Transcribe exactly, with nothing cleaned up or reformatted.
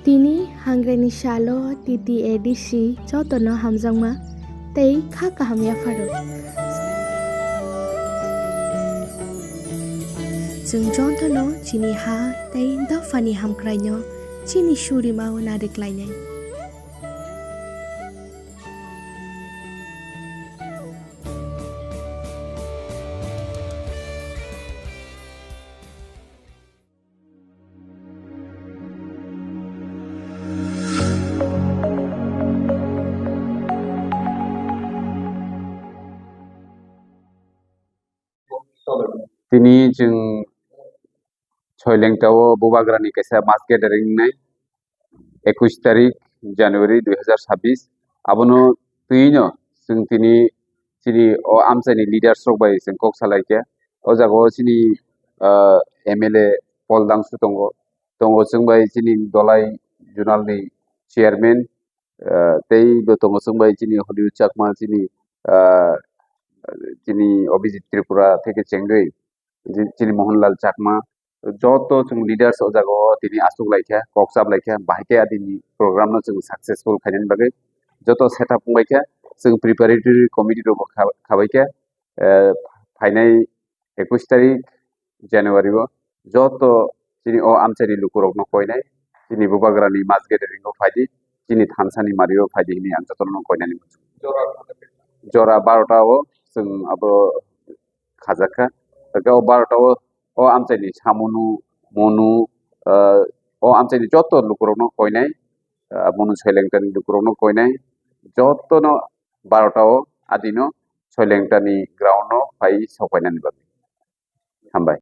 Tini hangre ni salo T T A D C jotono hamjakma tei kha kaham yapharo. Chwng jotono chini ha tei dophani hamkraino chini surimao nariklainai. Tini chwng Soilengta o Bubagrani kaisa mass gathering wngnai, ekush tarik January dui hazar sabbish. Abono twino chwng tini chini o amchaini leaders rok bai chwng kok salaikha. O jaga o chini, ah, M L A Paul Dangsu tongo, tongo chwng bai chini Dolai Zonal ni chairman, ah, tei bo tongo chwng bai chini Holiu Chakma, chini, ah, chini Abhijit Tripura theke chengwi, chi-, chini Mohanlal Chakma, joto chwng leaders o jaga o tini achuk laikha, kok chap laikha, bahai khe adini program no chwng successful khainani bagwi joto setup wngbaikha, chwng preparatory committee rokbo kha-, khabaikha, eh, phainai ekush tarik January o joto chini o amchaini lukurokno koinai, chini Bubagrani mass gathering o phaidi, chini thansani mario phaidi hinwi ang jotono koinani muchungo. Jora barota o chwng abo khajakha. Hwnkhe o barota o, o amchaini samunu, munu, ah, o amchaini joto lukurokno koinai, ah, munu Soilengtani lukurokno koinai, jotono barota o adino Soilengtani ground o phai sopainani bagwi. Hambai.